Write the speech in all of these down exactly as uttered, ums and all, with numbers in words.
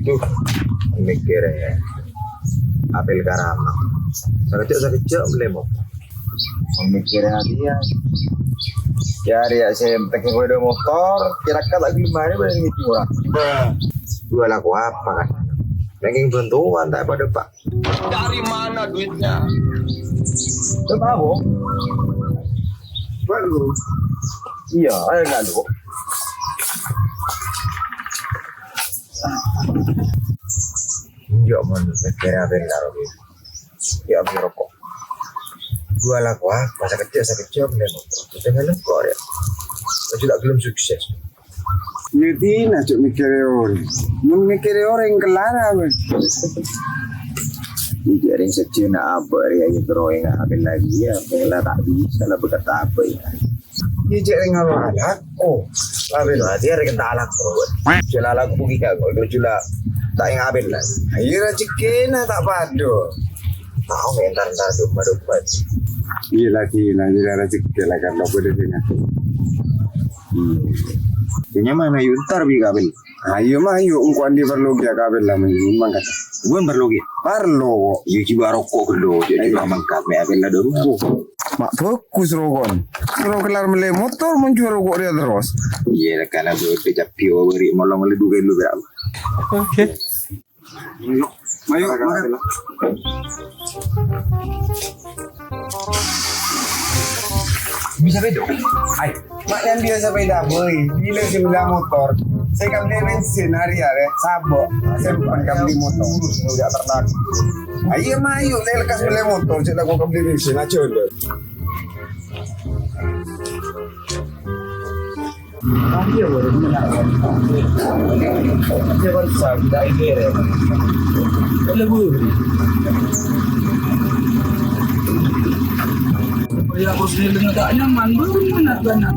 Duh, mèkkèrè Apel Karama. Sakejjhâ'-sakejjhâ' mellè motor. Mèkkèrè ati, yâ. Yâ, rèya sè penting ghâbây motor, kèra-kèra ta' ghellem marè bâdâ ngèdhing orèng. Ghâbây lako apa, kan? Mèngkèng bhântowan ta' padâ, Pak. Dari mana duitnya? Coba, Bu. Baru. Iyâ, ayo, enggak, Bu. Enjâ', mon, mèkkèrè Apel karo ghâbây. Yâ, bâli roko'. Ghâbây lako apa, sakejjhâ'-sakejjhâ' mellè motor. Jangan lengko', yâ. Jhâ' la ghellem sukses. Yâ, dhina, jhâ' mèkkèrè orèng. Mon mèkkèrè orèng, kellara, wè. Iyâ, rèng sajjhâna abâ' rèya, yâ, terro ènga' Apel lagi, yâ. Apel la ta' bisa, la bâkal ta' abâ', yâ. Iyâ, jhâ' rèng alako. Apel la, dia rèng ta' alako, wè. Jhâ' la alako ghi' ka, kok jhâ' la ta' ènga' Apel la. Iyâ, rejhekkèna ta' padâ. Tao, entar-entar domba-domba. Iyâ, la, dhina, iyâ, rejhekkè la, kan, apa dâ' dhina. Hmm. Iyâ, nyamana, yu, entar bi' ka Apel. Ayo, ma', yu, engko' andi' parlo kèya ka Apel la, ma', yu, mangkat. Bukan parlo kèya? Parlo, kok. Iyâ, jhâ' bâ' roko' ghâllu, jhâ' jhâ' mangkat, mè' Apel la dâ' rubuh. Ma' bhâghus roko'na. Terro kellar mellè motor, mon jhâ' roko' rèya terros. Iyâ, la, kana bâdâ cabbhi, o, bâri' molong ledu kèlo, bra. Oke. Ayo, ayo, makan. Bisa beda. Ay, mak yang biasa sepeda, boy. Bila sih beli motor, saya kan beli bensin hari-hari, sabok. Saya bukan kan beli motor, udah ternak. Ayo, mayu, saya lekas beli motor, saya lakukan beli bensin aja udah. Ya, bos, ini dengan tak nyaman, belum enak banget.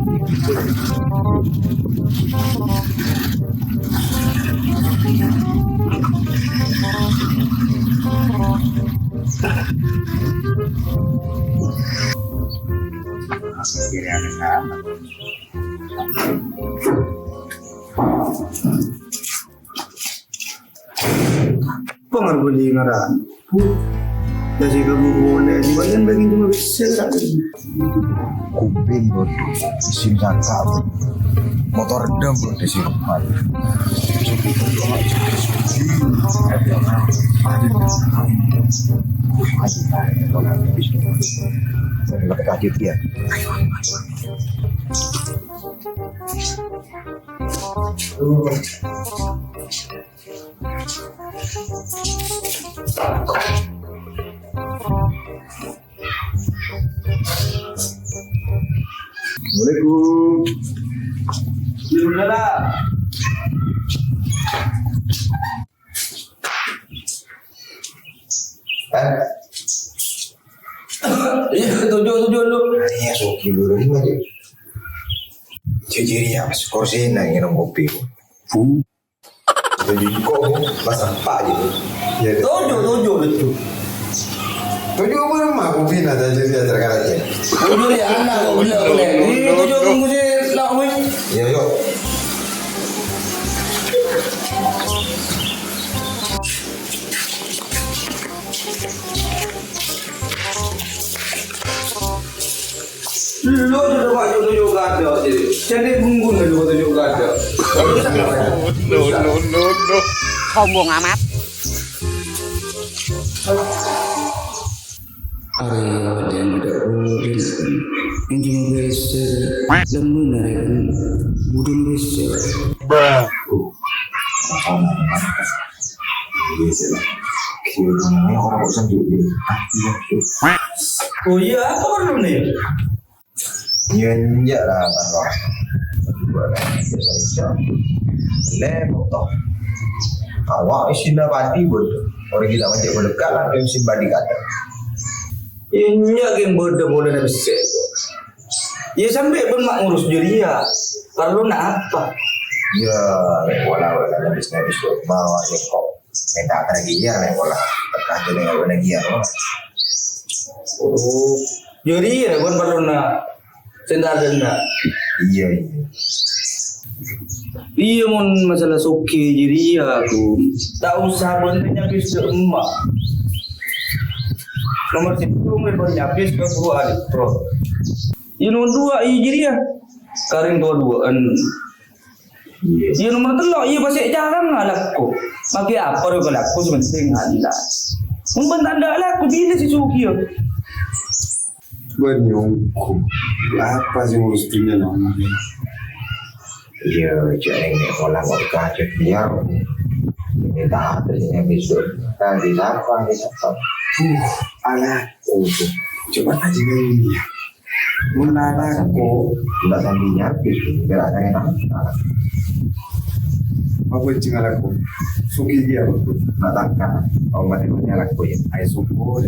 Kiri ada sama. Pengen beli ngaran. Jadi kamu boleh, di bagian bagian cuma bisa kan? Kuping bodoh, isin sangka bodoh. Motor dam bodoh, isin empat. Saya lagi kaget ya. Assalamualaikum. Bismillah. Eh? Iya, tujuh, tujuh lu. Iya, sogi lu, lu aja. Jujur ya, Mas, kursi nang minum kopi. Bu. Tujuh kok, Mas, empat gitu. Iya, tujuh, tujuh, tujuh. Tujuh apa nama kopi nang jujur ya, terkadang ya. Tujuh ya, anak, boleh, boleh. Ini tujuh tunggu sih, lah, wih. Iya, yuk. Lu sudah pakai tunjuk kado, jadi. Jadi bungkun dulu tunjuk kado. No, no, no, no. Sombong amat. Arè wadhân dâ' orèng, ènjhâ' bhâsa, lem narèkèn budhân bhâsa. Bruh. Oh iya, apa perlu nih? Iyâ, enjâ' la, Bang. Lè, motor. Awak isina padi, bud. Orèng kita macet berdekat lah, yang simpan di kata. Iyâ, enjâ' ghi' bâdâ polana bessè. Iyâ, sampè' bân ma' ngurus jârèya. Parlona apa? Iyâ, lè, pola, pola, habis, habis, bawa, ya, kok. Mènta terakhir, lè, pola. Terakhir, lè, pola, lagi, ya, pola. Oh, jârèya, bân parlona. Sèntar denda. Iyâ, iyâ. Iyâ, mon masalah soghi jârèya, Gun. Ta' osa bân nyabis dâ' emma'. Nomer sèttong bân nyabis ka guru alèkro. Iyâ, nomer duwâ', iyâ jârèya. Karèng towa duwâ'ân. Iyâ. Iyâ, nomer tello', iyâ, pasè' carana alako. Makè apa rowa alako sè pentèng Allah. Mon bân tandhâ alako, bilâ sè soghi, yâ? Bân nyongko. Apa sè ngurus dhunnya, Nom? Iyâ, jhâ' nèng pola kok kacet liar. Ini tak ada sih yang besok. Nanti siapa, nanti siapa? Uh, alako. Cobâ ajhâ' nèng yâ. Mon alako, enggak sambil nyabis, biar ada yang tahu. Apa yang alako? Soghi dia, Bos. Enggak takkan. Oh, mati punya alako ya. Ayo syukur.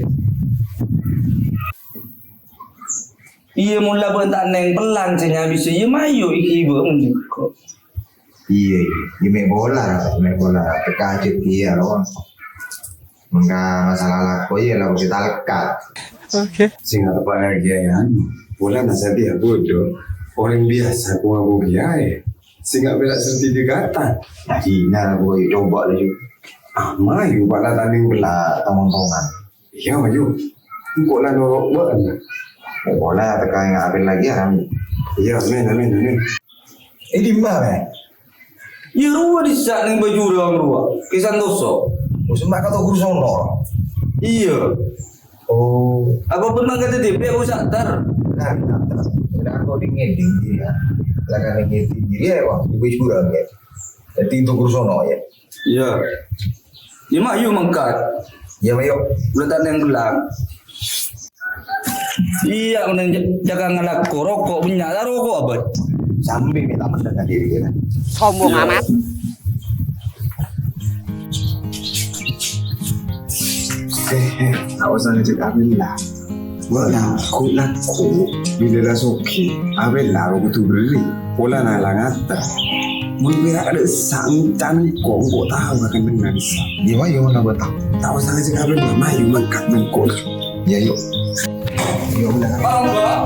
Iyâ, mon la bân ta' nèng pellang sè nyabis, iyâ mayu iki bâ' mon sèngko'. Iyâ, iyâ, iyâ, mè' pola, mè' pola. Teka ajhâ' iyâ, lo. Mangka masalah alako, iyâ, la bisa talekkat. Oke. Sing apa lagi ya, anu. Pola nasabiyâ bodoh. Orang biasa ku aku kiyaè. Sing nggak bela sertifikatan. Nah, Cina, boy, coba lagi. Ah, mayu, Pak, la tanding bela. Tong-tongan. Iyâ, mayu. Engko' la noro' bâ'na. Engko' la teka ngabel lagi, ya, Ram. Iyâ, amin, amin, amin. Eh, dimma, Mè'? Iyâ, rowa dissa' nèng bâjurâng rowa. Kè Santoso. Oh, sè ma' kato guru sono. Iyâ. Oh. Apa pun mangkat di P U Satar? Nah, nah, nah. Kira aku di ngeding, ya. Lah, kan ngeding, ya, wah, di bâjurâng, ya. Jadi, itu guru sono, ya. Iyâ. Iyâ, mayu mangkat. Iyâ, mayu. Udah tanding pulang. Iyâ, udah ja-, jaga ngalako roko' bânnya', ta' roko' abâ'. Sambil minta mendengar diri, ya. Sombong amat. Eh, eh, tak usah ngejek Abel lah. Wah, laku, laku. Bilâ la soghi, Abel la kudu berri'. Pola nala ngata. Mon pèra' ada sangkan kok, kok tahu akan dengar sa. Iya, iya, mana gua tahu. Tak usah ngejek Abel lah, mayu mangkat mangkol. Ya, yuk. Yuk, udah. Paham, Bang?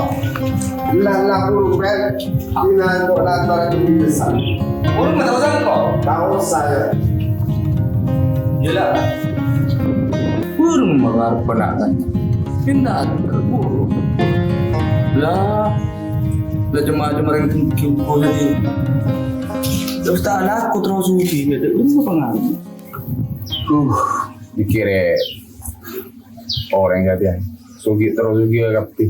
Lah, lah, guru, kan? Ina kok lantaran ini besar. Guru, nggak tahu saya kok. Tahu saya. Iyalah. Guru, mengarep anak kan? Pindah ke guru. Lah, lah cuma-cuma yang tinggi guru ini. Terus tak laku terus uji, ya, dia guru pengaruh. Uh, mikirnya orang kata ya. Sugih terus sugih kabeh.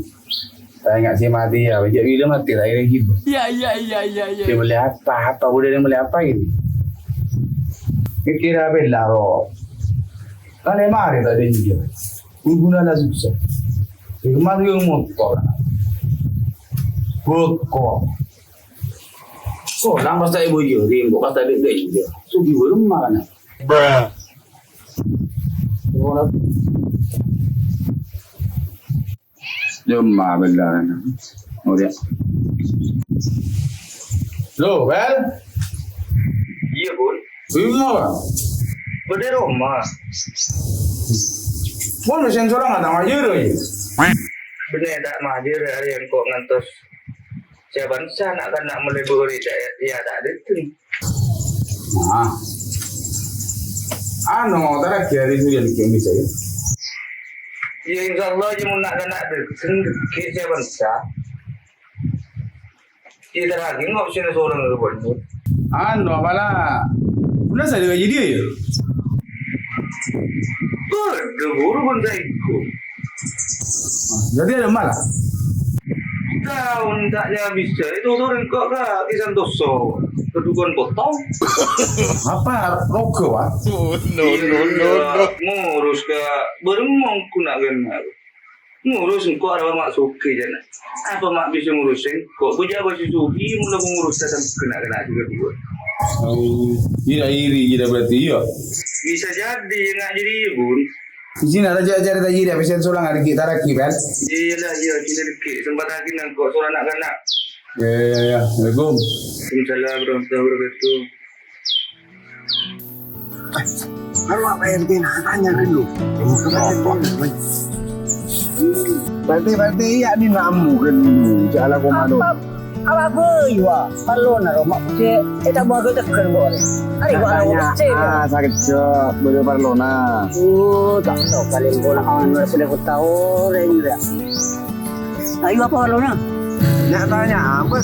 Saya nggak sih mati ya, bajak bila mati, saya lagi. Iya, iya, iya, iya, iya. Dia beli apa? Apa udah dia beli apa ini? Mikir apa lah, Ro? Kan emang ada tadi juga. Guna lah susah. Di kemarin yang motor. Bokok. So, nang pas tadi bujur, di kok pas tadi dia. Sugih belum mana? Bruh. Cuma beneran. Oh, dia. Lo, Bel? Iya, Bun. Bima, Bang? Bâdâ è roma. Bun, mesin seorang ada majur, ya? Bener, tak majur, hari yang kok ngantos. Siapa sa na'-kana' mele buri, ya, tak ada tuh. Nah. Anu, mau tarak ya, hari itu yang bikin bisa, ya? Ya, insya Allah, ya, mau na'-kana' dâteng, dâteng, siapa sa? Iyâ, ta' raghi engko' sè sorang ka pondhuk. Anu, apa la? Buna saya lagi dia ya? Bâdâ guru pon saiko. Jadi ada malah. Taon tak ya bisa. Itu sorang kok ka Kisan Doso. Kedudukan potong. Apa rogo, Pak? Oh, no, no, no, no. Ngurus ka bareng mongko nak kenal. Ngurus engko' arapa ma' soghi, jâna. Apa ma' bisa ngurus engko'? Bâjâ bâjâ soghi, mula ngurus ka kena-kena juga dua. Oh, ira iri, ira berarti iya. Bisa jadi, ya, nggak jadi, ya, Bun. Di sini ada aja cerita iri, habis yang seorang ada kita lagi, kan? Iya lah, iya, kita lagi. Sempat lagi nangkok, seorang anak-anak. Ya, ya, ya. Assalamualaikum. Waalaikumsalam warahmatullahi wabarakatuh. Kalau apa R T nah, tanya dulu. Berarti, berarti iya di namu kan dulu, jala komando. Apa bâi, wa? Parlona, Roma. Cè', cè' ta' bâgâ tegghâl, Bor. Arè, wa, Katanya, cè'. Ah, sakejjhâ', bâdâ parlona. Oh, ta' tao kalèng ponakan wala polè kota orèng, ya. Ayo, apa parlona? Nya-tanya, apa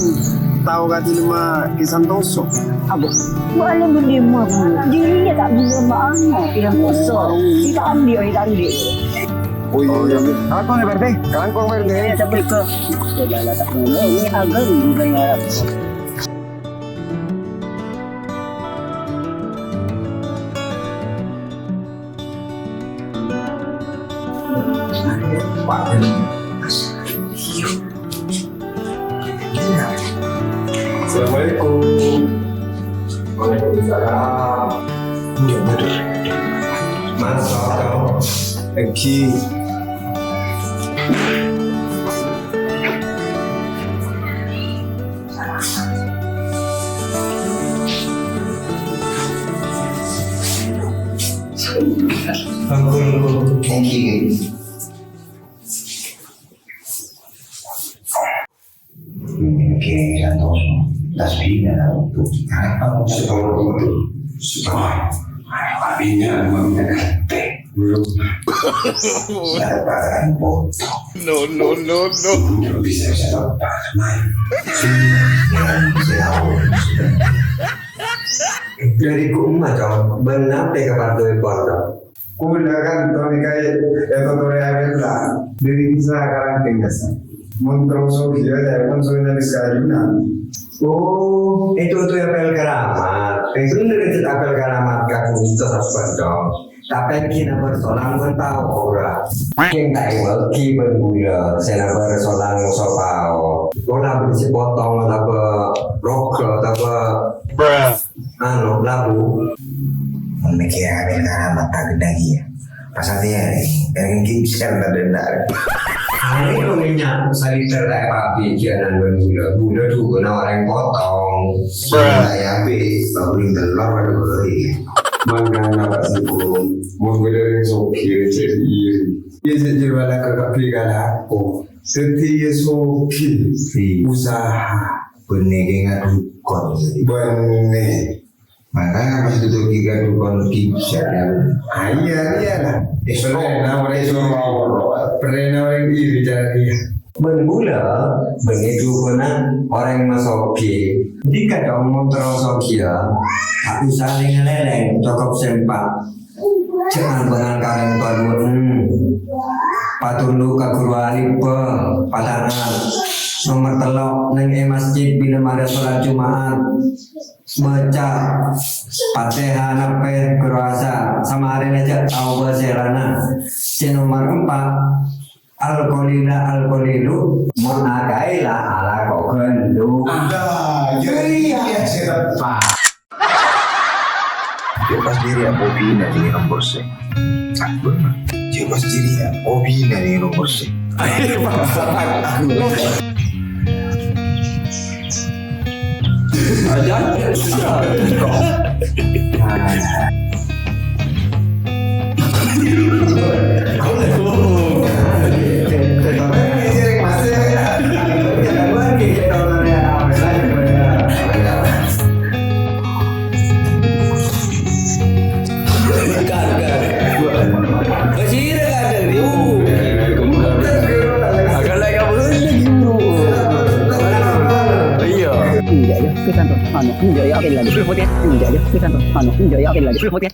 tao kadhi nemma Ki Santoso? Apa? Bâ'na bâdâ ma? Diri ya ta' bâdâ ma, anu, Ki Santoso. Kita andi', kita andi'. Oh, iya, iya. Kalangkong ya, Pak R T? Kalangkong, Pak R T. Iya, tapi ke. Ini agak juga ya. Assalamualaikum. Waalaikumsalam. Enggak, betul. Mas, tolong. Lagi. Thank you. Ini kira-kira tasbihnya untuk apa? Supaya itu, supaya arwahnya meminta teh belum. Saya pakai botol. No, no, no, no. Belum bisa, bisa lepas, man. Sudah, ya, sudah. Dari ku emak, Cong, benar teh kapan tuh botol? Kaulâ kan tao nèka ètotore Abella. Dâri kissa karang kèngèsan. Mon terro soghi, ya, mon soghi nangès ka ajunan. Oh, itu tuh apel keramat. Yang bener itu apel keramat, Kak, untuk apa, Cong? Tapè kina bersolang pun tao ora. Yang tak lagi pun gula, saya bersolang sopao. Ora beli sepotong, apa, rokok, apa. Bruh. Anu, labu. Mon mèkkèrè abit karamat ta' ghâddhâ kèya. Pas atè arè, èrèng kènsèr ta' dendar. Arè lo ngenyak saliter ta' èpabit kèya nangghun gula. Gula dhuguna orèng potong. Bruh. Gula ya, abit, pabrik telor, waduh, bhâi. Mangkana, Pak Sukun, mon bâdâ orèng soghi, cè' iri. Iyâ, cè' iri wala ka kabbhi kalako. Dhâddhi, iyâ soghi. Si. Usaha. Bânnè kè ngadukon. Bânnè. Mangkana pas dudu ghi' ka dukon ghi' bisa, ya. Ah, iya, iyalah. Prena orèng soro, prena orèng iri cara dia. Bân gula, bân è dukonna orèng masoghi. Dhika dong mon terro soghi, ya. Ta' osa lèng-lèng, cokop sempat. Jhâ' bângal karèng paduwân. Patondhu ka ghuru alèm, patanan. Nomer tello', neng è masjid bilâ marè sholat Juma'at. Maca Fatihah nappè ghuru asar, samarèna jhâ' tao bhâsèrana. Sè nomer empa', Alkolila, alkolilu, mon akaè la alako ghâllu. Ada, iya, iya, sè teppa'na. Cè' pas diri ya, obina di nomor se. Cè' pas diri ya, obina di nomor se. Aja, susah. Iya. Enggak ya, ke kantor. Anu, enggak ya, oke lagi. Full putih. Enggak ya, ke kantor. Anu, enggak ya, oke lagi. Full putih.